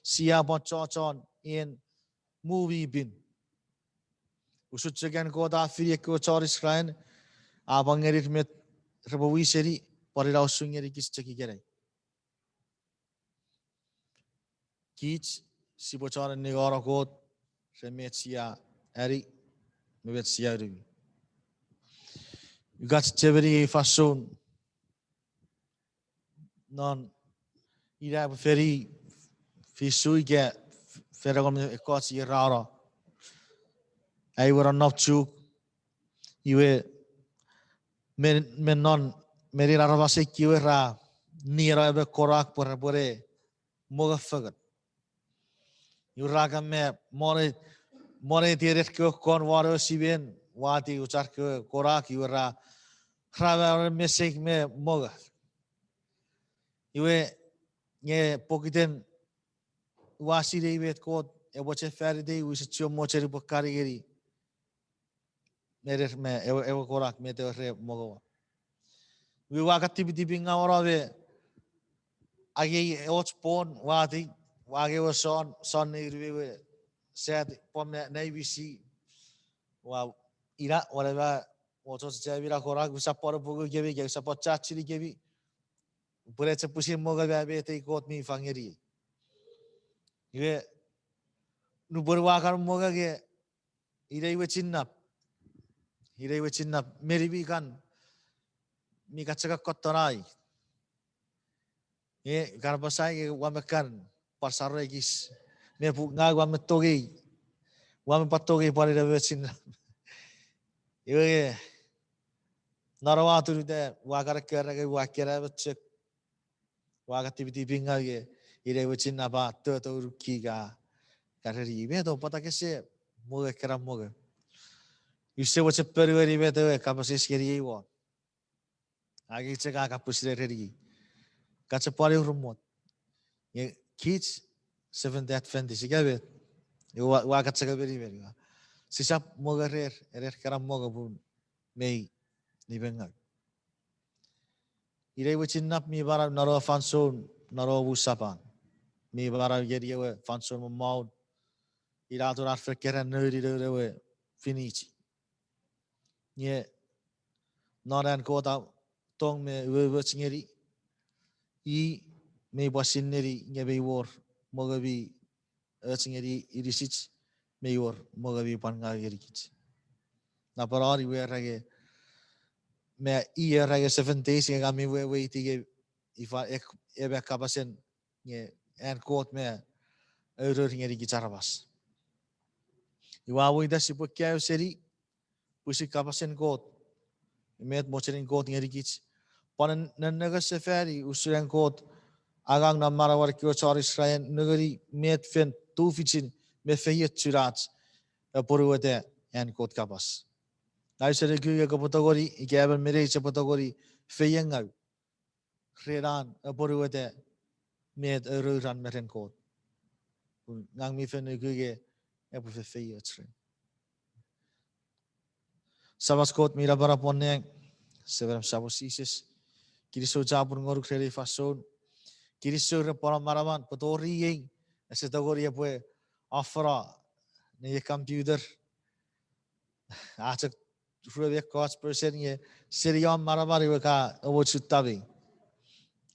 sia pwan chochon en muu mi pin. Usun chok an Kot a fini ekkewe chon Israel, a pwan ngenir met repwe wiseni, pwan ina usun ngenikich chok ikenai. Kich sipwe chon ningeno Kot ren met sia ani me met sia unumi. Ua chechemeni ei fansoun non ina epwe feni fisu ika fenengon me ekkoch ier ra no. Ai we nonnom Chuuk, iwe me, me non, meni aramas ekkewe ra nieno emon konak pwe repwene mongo fengen. Iwe ra kan me mone, mone tiener kewe kon won ewe simen, wati uchar kewe konak, iwe ra, ra me mesek me mongo. Iwe nge pokiten ua sinei met Kot e mochen fan itei, use chiwen mochen upwe kan ngeni nener me ewe, ewe konak met ewe re mongo won. Iwe ua kan tipitipingaw won me angei och pwon, wati, ua angei ewe son, son ne inu ewe sat pwan me naimisi, ua ina, whatever, ochoch chami na konak, usap pwan apungu kemi, ika usap pwan chachini kemi, pwe ne chok pwisin mongo me met ei Kot mi fang ngeniei. Iwe, nupwen ua kan mongo nge, inei we chinnap. Inei we chinnap, meni mi kan, mi kan chok kotonai. E, kan apasa nge ua me kan pwan sarekis. Me pun ngang ua me tongei. Ua me pwan tongei pwan ina we chinnap. Iwe, non ua tunuta, ua kan ekkerange ua kena me chok. Ua kan tipitipingaw nge, inei we chinnap a toto unuki ka, ka reni, met o, pwata kese mongo ekkena mongo. Use mochen ponueni met ewe kapas eis ngeniei won. Angei chok a kapas ne reni, ka chok pwan urumot. Nge kich Seventh Day Adventist, ika met, ua, ua kan chok emeni meni. Sisap mongo rer, rer ekkena mongo pun mei nimengaw. Inei we chinnap mi manau non ewe fansoun, non ewe musapan. Mi manau ngeni ewe fansoun momaun. Ina atun ar fen keran nouni noun ewe finichi. Nge non an Kot a tong me umoumoch ngeni, i mei pwan sinneni nge mei wor mongo mi och ngeni inisich, mei wor mongo mi pwan ngaw ngenikich. Napanapan iwe era nge, me i era nge seven days nge ngang mi weweiti nge ifa ek-, ema kapasen nge an Kot me aurour ngenikich aramas. Iwe a weita sipwe kaeo seni pwisin kapasen Kot, met mochenin Kot ngenikich, pwan nennengosefani usun an Kot angang non manauan kewe chon Israel, nengeni met fen tufichin me feiochun ach apwonueta an Kot kapas. Ngang use nuku nge kopwe tongeni, ika emon me neich epwe tongeni feiengau ren an apwonueta met aurouran me ren Kot. Ngang mi fen nuku nge epwe fefeioch ren. Samach Kot mi napanap won nang, Semenem Samon Jises, kinisou chapur ngonuk ren ei fansoun. Kinisou ren pwan om manaman pwe tori ei, ese tongeni epwe afana ne computer. A chok rue me ekkoch percent nge seni om manaman iwe ka omochutami.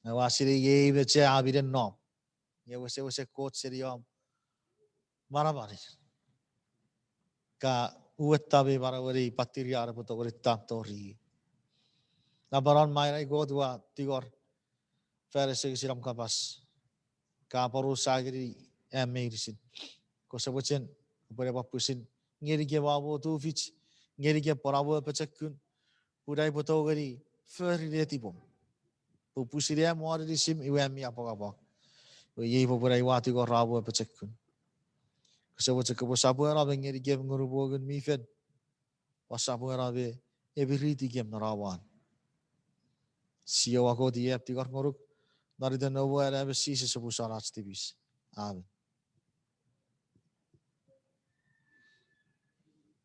Ua sinei ei mecha a minen nom. Nge wesewesen Kot seni om manaman, ka uweta me manaueni patirian epwe tongeni tam tori. Napanon mai nai Kot ua tingor fan asengesin om kapas. Ka porousa ngeni am meinisin. Kose mochen, upwene pwan pwisin ngenikem om tufich, ngenikem pwan om pochokun, pun aipwe tongeni fori netipom. Pun pwisin am won inisim iwe am mi apwangapwang. Iwe iei popun ai ua tingor om pochokun. Kose mochen kopwe sopweno me ngenikem Ngunum Ngun mi Fel, pwan sopweno me emiritikem non om an. Jiowa Kot, iei am tingor ngonuk, non iten Noum we Anaemon Jises, oupwe san ach tipis. Amen.